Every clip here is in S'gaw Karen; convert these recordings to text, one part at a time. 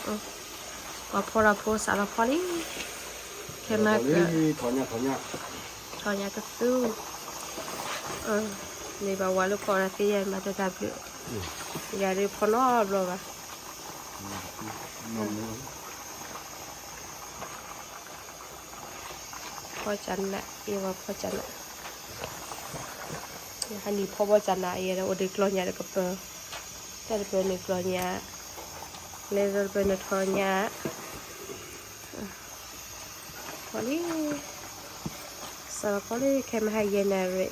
ပှၤဖီဒီးဖိစးထီၣ်ဖီလံ, ခဲမးက, ထီၣ်ညၣ်ကသူ, န့ၣ်ဘၣ်ဝၤလၢဖီဒီးသ့ယဲၢ်မၤတၢ်တၢ်ဘျုး, ယၤဒုးဖီနီတဘျီဘၣ်. ဖီကနး, ယဝၤဖီကနး, ဟဲနံၤဖီဘီကနး ယဲဒီးအိၣ်ဒံးကျီညၣ်တကပၤ, တၢ်တပၤန့ၣ်ကျီညၣ်, လဲၤဒီးတပၤန့ၣ်ထီၣ်ညၣ်, ဖီလံ, စးထီၣ်ဖီလံ ခဲမးဟဲယဲၢ်နၣ်ရံၣ်,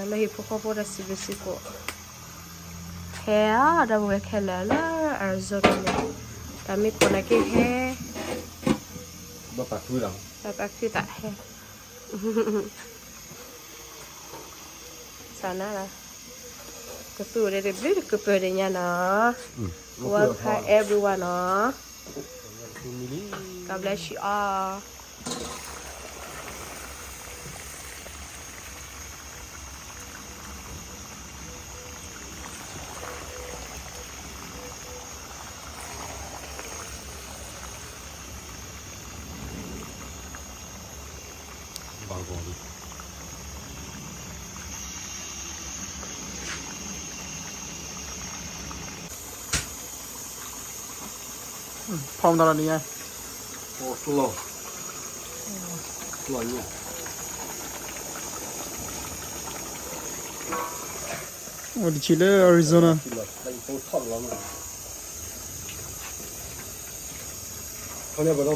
လၢဟံၣ်ဖိဃီဖိဒီးစံးဘျုးစံးဖှိၣ်, ဟဲအီၤ ဒီပုၢ်ဝဲၢ်ခဲလၢာ်လၢ Arizona န့ၣ်, တၢ်မ့ၢ်ကိးနၤက့ဟဲ, ဘၣ်ပာ်ခုသးဟဲ စးနၤလီၤ, ကသူၣ်ဒၣ်တဘျုးတကပၤဒၣ်ညါနီၤ, welcome everyone နီၤ, God bless you all. ဖီမတၤလီၤန့ၣ်, အိၣ်တဆံးလၢ Arizona, ဝံၤတံၢ်,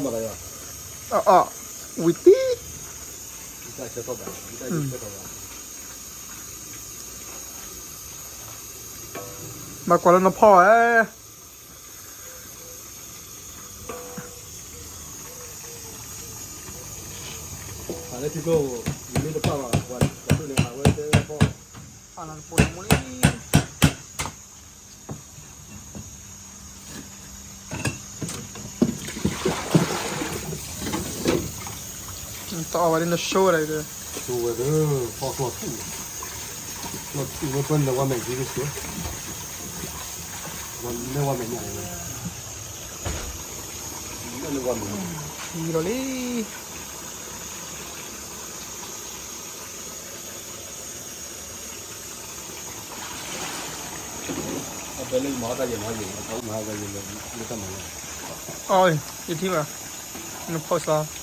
ဘၣ်ကွၢ်လၢနဖီဧါ, လၢထံကျိ, ယမ့ၢ်တပာ်ဘၣ်, ပှၤဒိၣ်န့ၣ် အဝဲတဲဖီ, အနၢ်တပိာ်လီၤမူလံ. တအီၣ်ဘၣ်ဒ်နၢ်ဆိဝဲဒၣ်, ဆိဝဲဒီး, ဖီကျီထူၣ်, ကျီထူၣ်ဝဲပၢၢ်လၢဝါမဲာ်ကံဒ်ဆိ, ဝဲလၢဝါမဲာ်ညါ, လၢဝါမဲာ်ညါ, ယံၤလီၤလံ. အီ, ယထံၣ်ဘၣ်, န post လီၤ.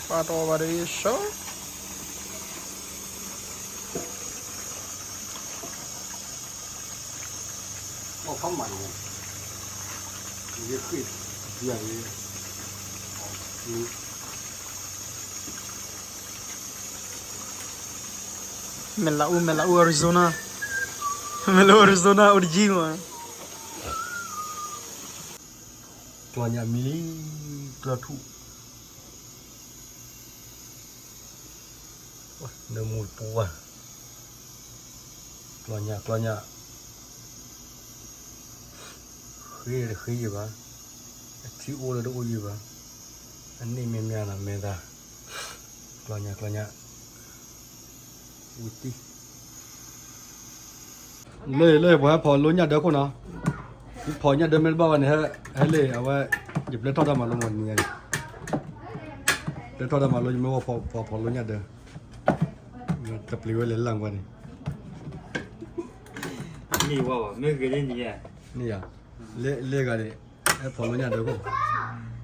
ပာ်တအီၣ်ဘၣ်ဒီးယဆၢ. မဲာ်လးအူ, မဲာ်လးအူ Arizona, မဲာ်လးအူ Arizona အိၣ်တယံၤမး. ကျီညၣ်မံလံ, ကျီထူၣ်, နၢမူတပူၤဘၣ်, ကျီညၣ် ကျီညၣ်, ဃ့တဃ့ယံၤဘၣ်, အထံအိၣ်လၢတအိၣ်ယံၤဘၣ်, အန့ၣ်မ့ၢ်မ့ၢ်နၤမဲာ်သၣ်, ကျီညၣ် ကျီညၣ်, ဝံၤတံၢ် လၢလၢပှၤဟဲဖီၣ်လိညၣ်ဒၢခိၣ်နီၤ, ယဖီၣ်ညၣ်ဒၢမ့ၢ်တဘၣ်ဘၣ်န့ၣ်, ဟဲလၢအဝဲ, ယပျဲထီၣ်တၢ်မၤလိမ့ၢ်နံၤညါ, ပျဲထီၣ်တၢ်မၤလိ ယမ့ၢ်ဝဲဖီၣ်ဖီၣ်လိညၣ်ဒၢ, တပျံၤဝဲလဲၤလၢ်ကွၢ်န့ၣ်, မ့ၢ်ဝဲဘၣ် မ့ၢ်ဂ့ၤန့ၣ်နံၤညါ, န့ၣ်ယါ, လၢဂၤန့ၣ်, ဟဲဖီၣ်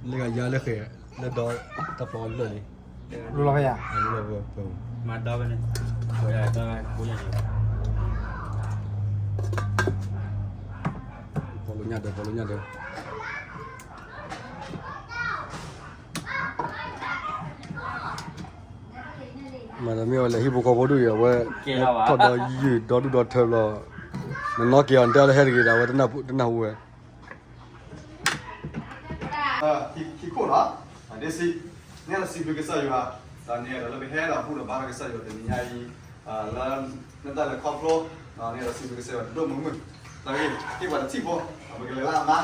လိညၣ်ဒၢခိၣ်, လၢဂၤယါလၢဃဲၤ, လၢဒီးတၢ်ဖျီလၢာ်လံ, လူလီၤဖဲယါ, လူလီၤဖဲ, မၤဒီးဝဲန့ၣ်, ဖီၣ်လိညၣ်ဒၢ ဖီၣ်လိညၣ်ဒၢ. မ့ၢ်ဒီးမ့ၢ်ဝဲလဲၤဟံၣ်ဖိဃီဖိဒုၣ်အံၤ အဝဲ, ထီၣ်ဒီးယုၢ်ဒီဒူၣ်ဒီထၢဘျီ, နနီၢ်က့ၤအီၤ နတဲလၢဟဲတဂ့ၤဒီး အဝဲတနၢ်ဟူဝဲ ဟံၣ်ခိၣ်နီၤ, ဒ့စံး, န့ၣ်ဒီးစံးဘျုးကစၢ်ယွၤ, ဒီးန့ၣ်ဒီးလၢပဟဲဒီးဘူၣ်ဒီးဘါဒီးကစၢ်ယွၤတနံၤညါအံၤ, လၢ, နတၢ်လဲၤခီဖျိ, န့ၣ်ဒီးစံးဘျုးကစၢ်ယွၤတဒိၣ်မုၢ်မုၢ်, တၢ်ဂ့ၢ်, ဟ့ၣ်ပှၤတထံၣ်ဖိ, ပကလဲၤလၢအမါ,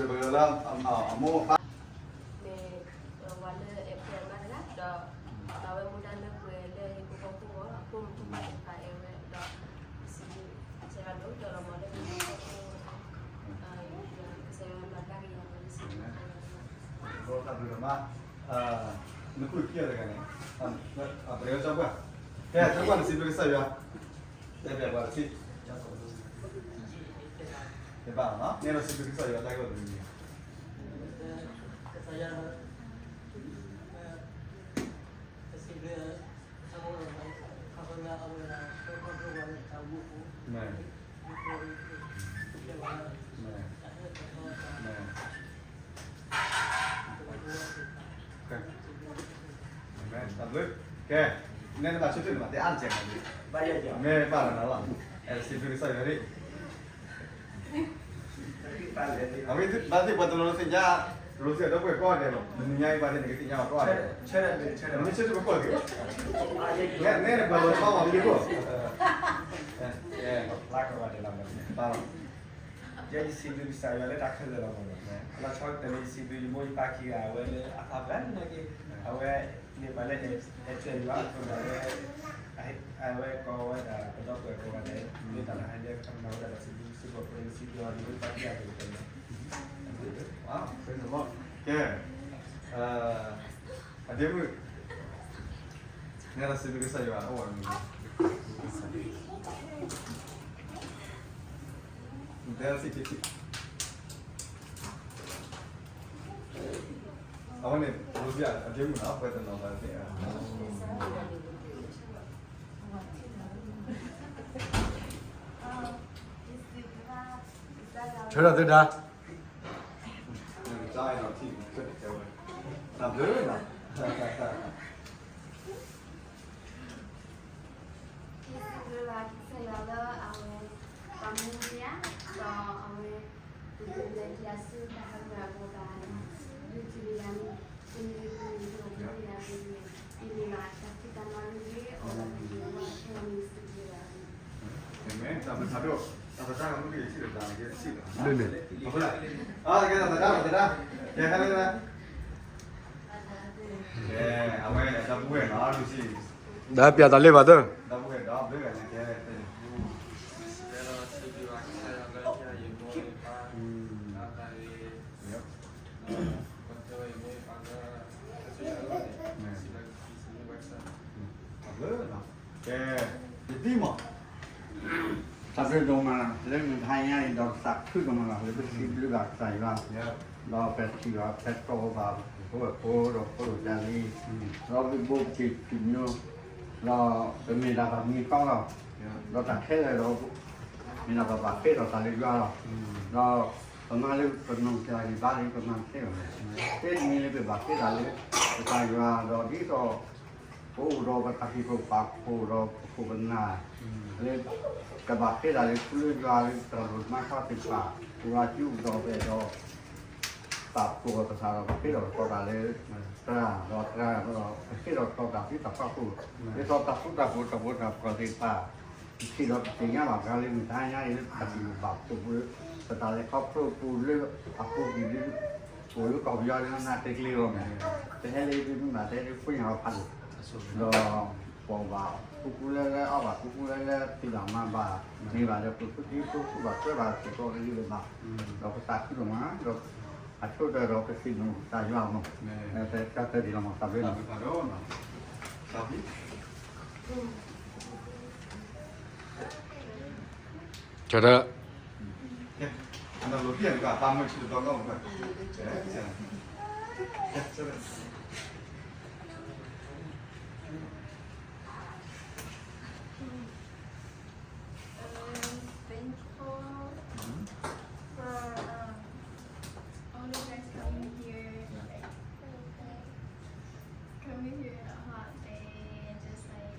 ပကလဲၤလၢ, အမိၢ်အပၢ် မ့ၢ်, ဝၤလၢအဲၣ်ဖဲအမါတဂၤ, ဒီး, အဝဲမူဒါလၢပှဲၤလၢဟံၣ်ဖိဃီဖိအဃိ, အဖိမုၣ်ဖိခွါ မ့ၢ်, နခိၣ်ခံဂၤတဂၤန့ၣ်, ပှၤတဂၤကၠီပှၢ်, ကဲ ကၠီပှၢ်နစံးဘျုးကစၢ်ယွၤ, တဲပှၤတထံၣ်, တဲဘၣ်နီၤ, နဲဒၣ်စံးဘျုးကစၢ်ယွၤတၢ်ဂ့ၢ်တမံၤမံၤ, ကစၢ်ယွၤ တၢ်ဘျုး, ကဲ, နဲနဘၣ်ဆိကမိၣ်န့ၣ်ဘၣ် တဲအါတက့ၢ်န့ၣ်, မ့ၢ်ဘၣ်လီၤနၤလီၤ, စံးဘျုးကစၢ်ယွၤန့ၣ် အဝဲဘၣ်သ့ၣ်ပှၤတနီၤသ့ၣ်ညါ, ရိစ့ၣ်ဒီပုၢ်ဝဲၢ်ကိးဂၤဒဲးလီၤ, နညါအံၤဘၣ်သ့ၣ်နကသ့ၣ်ညါအီၤကိးဂၤဒဲး, နမ့ၢ်ဆိကမိၣ်ကိးဂၤဒဲး, နဲနပှၤလီၤတဘၣ်မၤမ့ၢ်ကိး, လၢကဝဲဒဲးလီၤ, ယဲယစံးဘျုးကစၢ်ယွၤလၢတၢ်ခဲလၢာ်လီၤမး, လီၤဆီတလဲယစံးဘျုးယမိၢ်ယပၢ်ခံဂၤ အဝဲလၢအသးပှၢ်န့ၣ်က့, အဝဲန့ၣ်ပှၤလၢဟဲဆှၢယွၤအဃိဒီး အဝဲကိးဝဲဒၣ်ပဒီပုၢ်ဝဲၢ်ကိးဂၤဒဲး, မ့ၢ်တၢ်လၢဟဲလၢကမၤဝဲဒၣ် စံးဘျုးစံးဘျုးပှၤလၢစံးဘျုးအီၤန့ၣ် ပၢ်ခံဂၤန့ၣ်, ကဲ, အဒ့မုၣ်, နဲဒၣ်စံးဘျုးကစၢ်ယွၤအိၣ်ဝဲမ့ၢ်, တဲစံးဘျုး, အဝဲန့ၣ် ရိစ့ၣ်အဒ့မုၣ်နီၤ ပှၤတနီၤဘၣ်သ့ၣ်, ဆၢထၢၣ်သုဒၣ်, တၢ်ဘျုးနီၤ, ယစံးဘျုးဘၣ်ကစၢ်ယွၤလၢအဝဲ ပှၤမူဒါ, ဒီးအဝဲ ပတုၤလၢက့ၤအဆူတၢ်ဟးဂီၤအဂီၢ်ဘၣ်, ဒုးတုၤလၢယၤန့ၣ်, ပမ့ၢ်ပမ့ၢ်ပမ့ၢ်ယၤန့ၣ်, အံၤန့ၣ်ဘၣ်တၢ်ဖံးတၢ်မၤလၢဂ့ၤ အိၣ်ဒီးပမ့ၢ်ဝဲခဲအံၤန့ၣ်စံးဘျုးဘၣ်, အၤမ့ၣ်, တၢ်ဘျုးဖးဒိၣ်, တၢ်သဒါကမုၢ်က့ၤထံၣ်ဒီးတၢ်က့ၤထံၣ်ဒီး, လၢန့ၣ်, အဝဲတၢ်ပူၤဝဲနီၤ ဒ်စံး ဒီပုၢ်ဝဲၢ်ဒီဘ့ၣ်ဂၤန့ၣ်ကဲ, ကဲ, ယတံၤမး, တၢ်ဘျုးဒိၣ်မး လၢမုၢ်တဟါညါအံၤ ဒီးပသးခုဒိၣ်မးလီၤ လၢပစံးဘျုးဘၣ်ကစၢ်ယွၤ, ဒီးပထံၣ်ဘၣ်ဖဲထီၣ်ဘၣ် ပဖိဝဲၢ်ဖိဒီးဖိဒိၣ်ကၢ်လံ, ဒီးပဘိးပတံၤဖံးညိ ဒီးပမ့ၢ်ဒၣ်ပှၤမံၤဃီလီၤ, ဒီးတၢ်ခဲလၢာ်ဒီး မ့ၢ်ဒၣ်ပှၤဘၣ်ဃ့ဒီးတၢ်လၢယွၤလီၤ, ဒီးပမၤလၢပနီၢ်ကစၢ်ဒံးဘၣ်လံ ပမၤတသ့ဘၣ်, တမံၤလၢပဘၣ်ဃ့တၢ်လၢ ကစၢ်ယွၤဒီးဒ်သိး ပအိၣ်ဒီးပတၢ်ဖံးခိၣ်ပာ်ဖှိၣ်ဒီးပခိၣ်ပနၢ်, လၢ ကဘၣ်ဃ့တၢ်လၢထူလၢယွၤလၢ တၢ်ဒိၣ်မါထီသ့ၣ်တဖၣ် ယွၤစုပူၤဒီးပအဲၣ်ဒိး ပာ်ဖှိၣ်ပသးဒီး ပဃ့ဒီးပတီၤတၢ်လၢ သရၣ်ဒီးသရၣ်ဒီး ပဃ့ဒီးပတီၤတၢ်သံတၢ်ပှၢ်ခိၣ်, ဒ်သိးတၢ်ဃူတၢ်ဖိးတၢ်ဖိတၢ်ပှီၤသ့ၣ်တဖၣ် ပထံၣ်ဒီးပသ့ၣ်ညါဘၣ်ပှၤလၢမုၢ်တဟါညါအံၤလၢ တၢ်ဖံးခိၣ်ပာ်ဖှိၣ်ပူၤလၢ ပတၢ်လဲၤခီဖျိပူၤလၢ အပူၤကွံာ်လၢ ပအိၣ်လၢကီၢ်ပယီၤလၢနၤတကျ့ၤလီၤန့ၣ်, ပဟဲလၢယဒုးမုၢ်ဘၣ်တဲဒုး ဖိညၣ်အီၤဖးဒိၣ်, ဒီး ပှၤဘၣ် ကူကူလဲလဲ အီၣ်ဘၣ်ကူကူလဲလဲ ဖံးဘၣ်မၤဘၣ် န့ၢ်ဘၣ်ဒီး ပသူၣ်ဖှံသးညီဘၣ် စ့ၢ်ကီးကဒုးဘၣ်, ဒီးပသးခုဒိၣ်မး ဒီး အဆိကတၢၢ်ဒီးပစံးဘျုးကစၢ်ယွၤမး, တၢ်တဒ်လီၤမး တၢ်ဘျုးလီၤ, ကၢ် I'm thankful for um, all you guys coming here, like, coming here in a hot day and just like,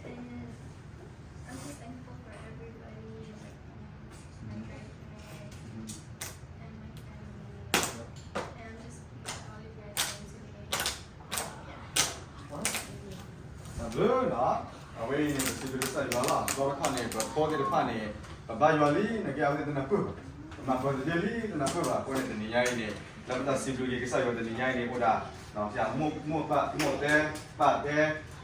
and I'm just thankful for everybody, like, um, my grandparents and my family, and I'm just pleased all you guys came today. တၢ်ဘျုးနီၤ, အဝဲအံၤန့ၣ် ပစံးဘျုးကစၢ်ယွၤလီၤ. ဒီတခါန့ၣ် ပဖိသ့ၣ်တဖၣ်န့ၣ် ပဘါယွၤလံ နာ်က့အဝဲသ့ၣ်တနၢ်ပၢၢ်ဘၣ်, ပမၤပၢၤတသ့လံ တနၢ်ပၢၢ်ဘၣ်. အဃိန့ၣ် တနံၤညါအံၤန့ၣ် လၢပတၢ်စံးဘျုးက့ၤကစၢ်ယွၤတနံၤညါအံၤန့ၣ် အိၣ်ဒၣ် မိၢ်ပၢ် မိၢ်တဲ ပၢ်တဲ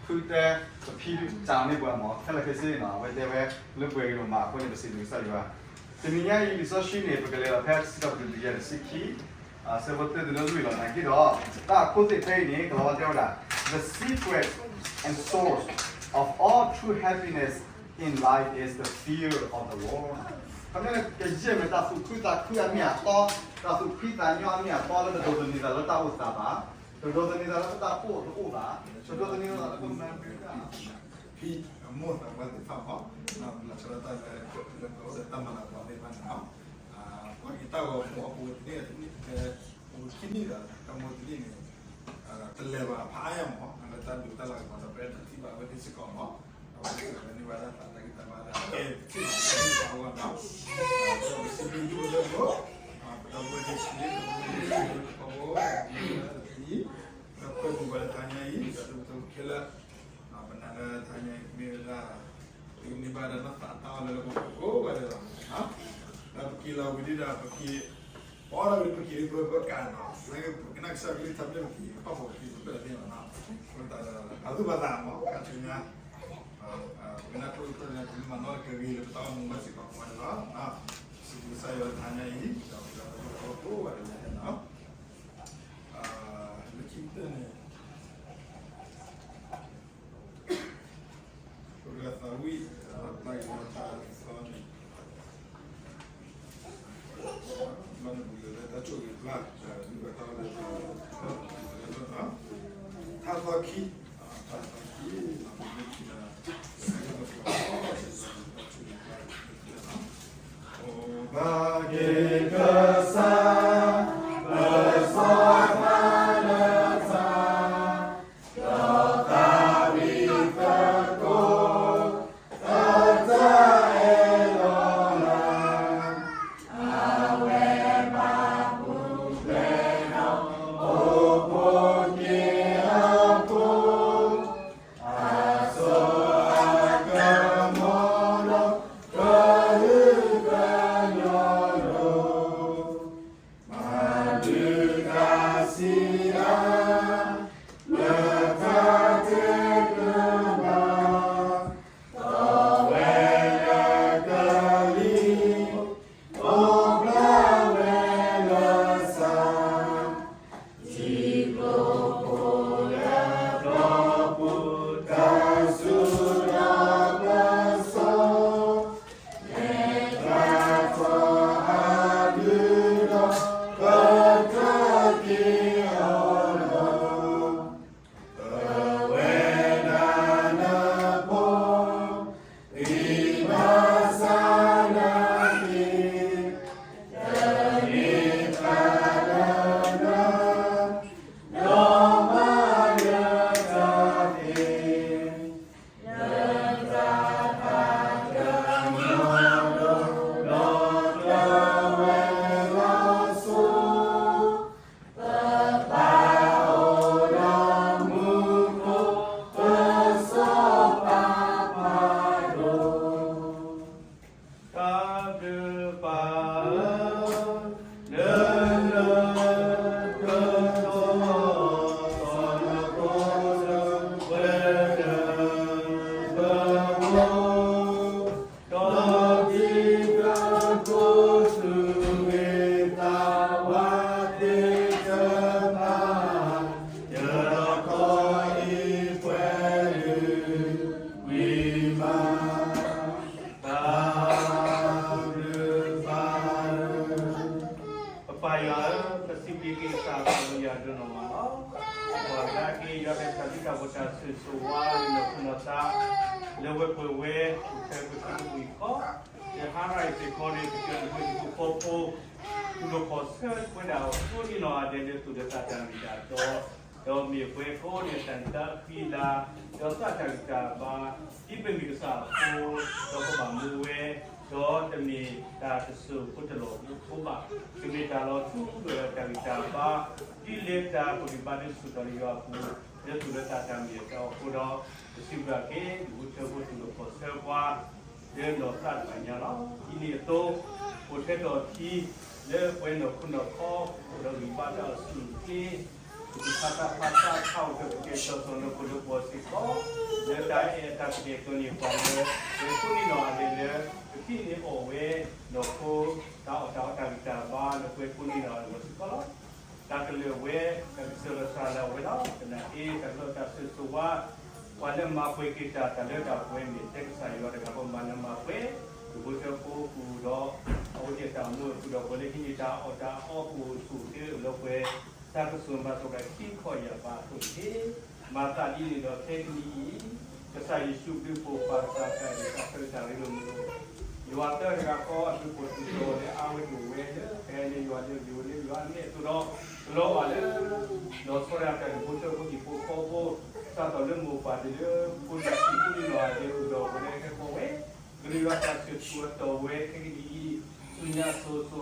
ဖုတဲ ပဖံဒုးစံးန့ၢ်ပှၤမး ခဲလၢာ်ခဲဆ့နီၤ အဝဲတဲဝဲ လၢပှဲၤဂ့ၤဒိၣ်မး အဃိန့ၣ် ပစံးဘျုးကစၢ်ယွၤ. တနံၤညါအံၤ လံာ်စီဆှံန့ၣ် ပကလဲၤလီၤဖဲစံးထီၣ်ပတြၢၤတကယၤတဆံခံ ဆၢဖိတၢတုၤလၢလွံၢ်လီၤ. နာ်က့ဒီး တၢ်အခိၣ်သ့ၣ်ဖဲအံၤန့ၣ် ကလီၤဝါတဲဝဲဒၣ်, The secret and source of all true happiness in life is the fear of the Lord. ခီဖျိကယဲၢ်မ့ၢ်တၢ်သူၣ်ခုသးခုအမ့ၢ်အတီ, တၢ်သူၣ်ဖှံသးညီအမ့ၢ်အတီလၢတဒိးသန့ၤသးလၢတၢ်အိၣ်သးဘၣ်, တဒိးသန့ၤသးလၢပတၢ်အိၣ်တအိၣ်ဘၣ်, တဒိးသန့ၤသးလၢပမၤဘျုးတၢ် ဖံအမိၢ်သးပှၢ်သ့ၣ်တဖၣ်မး, လီၤဆီဒၣ်တၢ်လၢ လၢတၢ်မၤလၤကပီၤသ့ၣ်တဖၣ်န့ၣ်လီၤ. ပှၤက့ၤတၢ်ဂီၤမူအပူၤတန့ၢ်, ပူၤခံနံၣ်ဒီး တၢ်မူတနံၣ်န့ၣ် တလဲၤဘၣ်ဖးအါယၤမး, လၢတၢ်ဒိးတၢ်လၤကပီၤဒီး ပအဲၣ်ဒိးထံၣ်ဘၣ်ဝဲသ့ၣ်စ့ၢ်ကီးမး, အဝဲသ့ၣ်န့ၢ်ဘၣ်တၢ်သးတၢ်ဂံၢ်တၢ်ဘါဒီး ကဲထံၣ်ဘၣ်တၢ်ဂံၢ်တၢ်ဘါအဂီၢ်ဒီး ပစံးဘျုးဒိၣ်လၢပ ပဒီပုၢ်ဝဲၢ်သ့ၣ်ဆံး ပဒီပုၢ်ဝဲၢ်သ့ၣ်ဆံး ပဒီပုၢ်ဝဲၢ်သ့ၣ်ဆံး ဒီးကွဲမုာ်ပှၤလၢတဟါညါအံၤ ဒီးဒိၣ်ကတၢၢ်ခဲလၢာ်, ပနာ်လၢတဟါညါအံၤ မ့ၢ်ဝဲဒၣ် ပကန့ၢ်ဘၣ်ဒီးနီၢ်သးအတၢ်အီၣ်လၢလၢပှဲၤပှဲၤကိးဂၤဒဲးလီၤ. ဒီးပက့ၤလီၤဝံၤဒီး ပက့ၤ ပအီၣ်ဒၣ်ဝံၤဒီးပက့ၤလၢပှဲၤပှဲၤကးနီၤ, လၢပကနၣ်ကစၢ်ကလုၢ်ကထါဖျၢၣ်ပက့ၤ ပပာ်ဖှိၣ်ပက့ၤပှဲၤပှဲၤသ့နီၤ, ပသးဒီး ပာ်သူၣ်ပာ်သးမး ခါဆူညါ ပကနၣ်ကျိၣ်ကတၢၢ်န့ၣ် ပမ့ၢ်မၤနီၣ်တကဂ့ၤလၢပတၢ်အိၣ်မူဘၣ်စ့ၢ်ကီးမးန့ၣ်လီၤ. စံးဘျုးကစၢ်ယွၤလၢတဟါညါအံၤ ဒီးပဒီပုၢ်ဝဲၢ်ကိးဂၤဒဲးလီၤ. လၢခံကတၢၢ်န့ၣ် ပကသးဝံၣ် ပျၢ်က့ၤလီၤတၢ်သီန့ၣ် ဘၣ်နၢ်ပူၤလၢတၢ်ဆိၣ်ဂ့ၤပျၢ် တၢ်သီခံ တၢ်သီခံ ဘၣ်က့ၤကစၢ် ပစီၤပၤလၢတၢ် ဒီးသးဝံၣ်သကိး တၢ်အဲၣ်လီၤလၢ အဝဲဘၣ်ပူၤဖျဲးဒီး အိၣ်ဖှိၣ်က့ၤအဖိ အစိအကမီၤဒီး ကဟုကညီၢ်လိာ် မၤဒုးတၢ်ဆံးအါ လၢတၢ်တဲတၢ်ဘၣ် ဒီးဝဲလၢကလံၤ အိၣ်ဖျါဝဲလၢစၢ် ထံကျိဖိလၢပျီပူၤ တၢ်ဆူၣ်ဒီးတၢ်စီ မ့ၢ်တၢ်ထီၣ်အဘျုးဒီး ပတြၢၤက့ၤအီၤလီၤ. ပဝဲဒၣ်နဖိ ဂံၢ်ဘါစၢ်နာ်က့ၤ တမ့ၢ်တၢ်လၢနၤ ဒီးမၤလၢတၢ်သ့ လၢတၢ်သးကညီၤလိၤ ဒီးကျၢၤဝဲလီၤစိၤ ပဘၣ်အိၣ်ဒီးမူခိၣ် ပစီၤပၤဖးဒိၣ် တၢ်ဘျုးပၢ်ဧၢ လၢနကတီၢ် စီၤနၤကိၣ်လၢပှဲၤဒီးပဂီၢ် ဒီးတံၤသကိးဆူဂ့ၤသးဝါသ့ၣ်တဖၣ် ယတီၤခီအံၤပှဲၤလုာ်ကွံာ်မး တၢ်ဘျုးပၢ်ဧၢ ပပၢ်ယွၤဧၢ, ပစံးဘျုးက့ၤကစၢ်အသးလၢယွၤဒိၣ်နီၢ်မးလီၤ. ပှၤသနာ်က့ ယွၤကစၢ်လံတၢ်ဖိတၢ်စူၢ်စိၤဝါ ယနီၢ်ခိနီၢ်သး လၢဝဲပှဲၤဝဲ ပူၤဖျဲးပူၤဆူပူၤအံၤခီ, ယဟါရၣ်အံၤစ့ၢ်ကီးန့ၣ် ပကဲလၢပှဲၤဟံၣ်ဖိဃီဖိ တူၢ်လိာ်ခီၣ်ဆၢပှဲၤဒၣ်အီၤကိးနံၣ်နီၢ်ဂၤဒဲးလၢသူၣ်လၢသးတၢ်မ့ၢ်တၢ်တီ ဒီးမ့ၢ်ပှဲၤကိးနံၣ်အတၢ်နတၢ်ဃံလၤ ဒီးသးတၢ်ဂံၢ်တၢ်ဘါ ဒ်ပမ့ၢ်ကစၢ်အဖိ ဒီးပဘၣ်မူဝဲ ဒီးတမ့ၢ်တၢ်တစိၢ်ဖိတလီၢ်ဖိဘၣ်, ကမ့ၢ်တၢ်လီၤထူလီၤယွၤတၢ်ဂံၢ်တၢ်ဘါ ဒ်လဲၣ်တၢ်ပကဘါဒုးဆူၣ်ထီၣ်လၢယွၤအပူၤ လၢသူၣ်လၢသးတၢ်မ့ၢ်တၢ်တီအဃိဒီး ပစံးဘျုးက့ၤ ဒူၣ်ဖိထၢဖိတူၢ်လိာ်ခီၣ်ဆၢပှၤ လၢနီၢ်သးတဖၣ်ညါလီၤ. ဒ်န့ၣ်အသိး အိၣ်ထဲထီၣ်အခံ လၢပှဲၤနီၢ်ခိနီၢ်ခီ အိၣ်ဒီးဂံၢ်ဘါတၢ်အိၣ်ဆူၣ်အိၣ်ချ့ ပကဖးတၢ်ဖးတၢ်ခးအိၣ်ဖျဲၣ် ပကဲကၠီၤစီၤနီၢ်ခိလၢပှၤစ့ၢ်ကီး လၢတၢ်အဲၣ်အတၢ်ကတဲာ်ကတီၤန့ၢ်ပှၤလၢ ပှဲၤကိးနံၣ်နီၢ်ဂၤဒဲးလၢ ပထံၣ်န့ၢ်အီၣ်ဝဲ နီၢ်ခိ တၢ်အီၣ်တၢ်အီတၢ်ဂံၢ်တၢ်ဘါလၢပှဲၤကိးနံၣ်နီၢ်ဂၤဒဲးစ့ၢ်ကီးလီၤ. တၢ်ကလုၢ်အဝဲ ကစၢၢ်လီၤစၢ်လၢအဝဲလီၤ. သနာ်က့ တၢ်ကလုၢ်တၢ်စၢၢ်ဆိဝါ ပှၤလၢမၤပှဲၤက့ၤတၢ် တၢ်လၢတၢ်ပှဲၤန့ၣ် တဲကစၢ်ယွၤတဂၤဃီ မၤလၢမၤပှဲၤ ဒူၣ်ဖိထၢဖိပူၤဒီး အဝဲသ့ၣ်အတၢ်အိၣ်မူအပူၤဒီး ပှၤလၢဟံးန့ၢ်တၢ်အီၣ်တၢ်အီပူၤ ဆိၣ်ဂ့ၤလၢပှဲၤ တၢ်ကစီၣ်မၤသကိးတၢ်ခံခီယၢ်ဘးအသိးန့ၣ် မၤသးဒ်န့ၣ်ဒီး ခဲကနံၣ်အံၤ ကစၢ်ယ့ၣ်ၡူးဘျုးဖှိၣ်ပှၤကစၢ်တၢ်ဂ့ၤတၢ်ဆၢတၢ်ရ့လိာ်မုာ်လိာ် ယွၤသၢတဂၤဃီ အဘျုးဖှိၣ်စံးထီၣ်လၢအဝဲသ့ၣ်ဝဲလၢ ကဟဲလၢယွၤ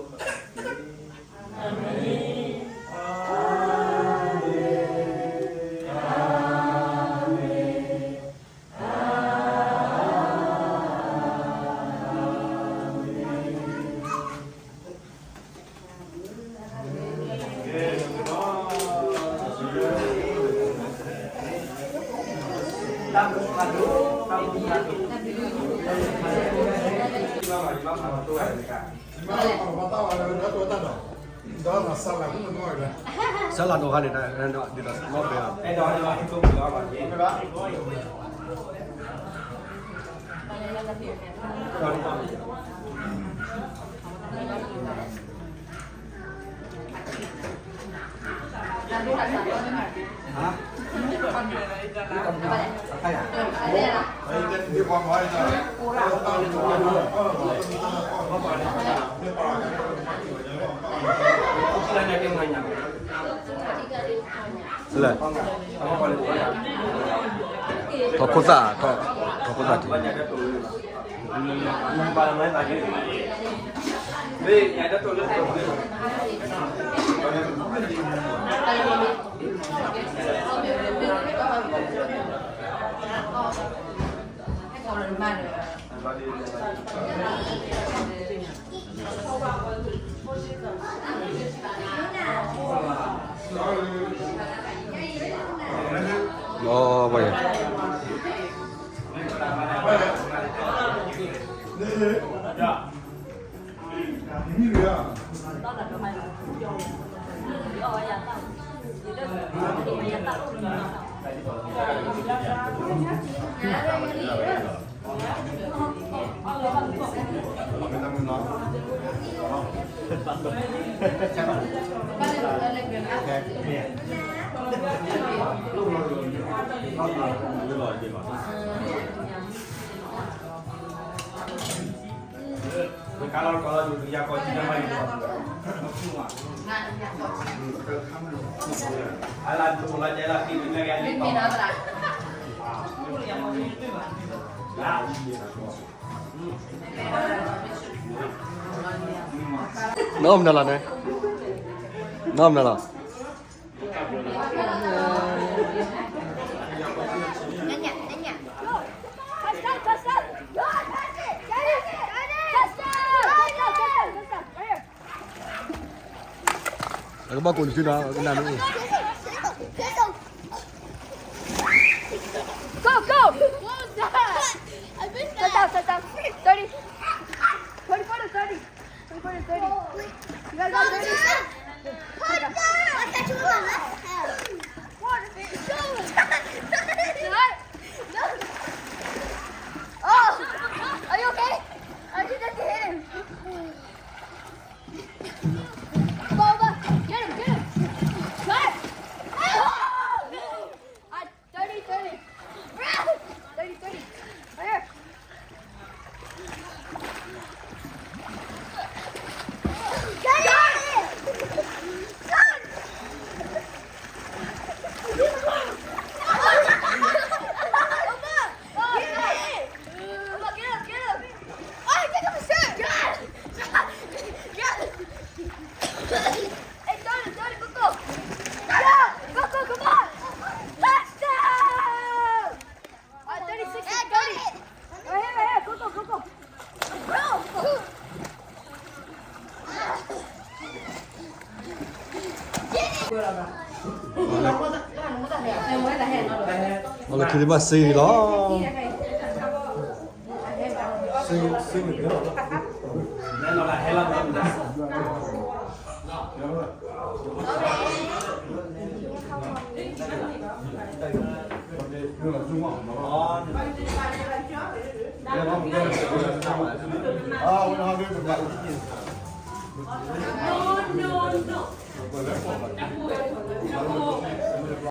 လၢယွၤန့ၣ်အသိးဒီး ကလီၤဘၣ်လၢ ဒီးဆီဒၣ်တၢ်ဒူၣ်ဖိထၢဖိဟံၣ်ဖိဃီဖိ စးထီၣ်လၢမိၢ်ပၢ်တုၤလၢ ဖိလံၤခံဖိလံၤလီၤ အဒဲဃုာ်ဒီးပဝဲလၢဟဲဃီဝဲ ကလုၢ်ယွၤတၢ်စၢၢ်ဆိၣ်အတီၢ်ဝဲခဲကနံၣ်အံၤ ဆူညါစိၤစိၤဃၣ်ဃၣ်တက့ၢ်. အၤမ့ၣ်, အၤမ့ၣ်, အၤမ့ၣ်. စလၢ်ဒိၣ်ဟါန့ၣ် ဒ်သိးလီၢ်ဘဲလီၤ. လၢ ထီၣ်ခိၣ်သၣ်, ထီၣ်ခိၣ်သၣ်ထံ လီၤဘၣ်ယၤ. နီၢ်မနုၤလီၤန့ၣ်, နီၢ်မနုၤလီၤ. Touchdown, touchdown. Touchdown. Touchdown. Touchdown. Right here. အကဘၣ်ကိးလံၤသုဒီး ကနၣ်မ့ၢ်အံၤ. Go, go. What was that? I missed that. Touchdown, touchdown. Thirty. Twenty-four to thirty. Twenty-four to thirty. You gotta go thirty. Touchdown. I catch you with my left hand. What? No. Oh, are you okay? I just had to hit him. Go, go. Get him, get him. Try. Oh, no. Thirty, thirty. Thirty, thirty. Right here. Got it! Got it! Get up, get up, get up. Oh, I think I'm a shirt. Got it! Got it! Hey, throw it, throw it, go, go. Go, go, go, come on. Touchdown! All right, thirty-six, thirty. Right here, right here. Go, go, go, go. Bro. Get it. အလၢခံန့ၣ်ဘၣ်စ့လီၤ. စ့, စ့မ့ၢ်ကလီၤ. လၢနလၢဟဲလီၤမ့ၢ်မနုၤ.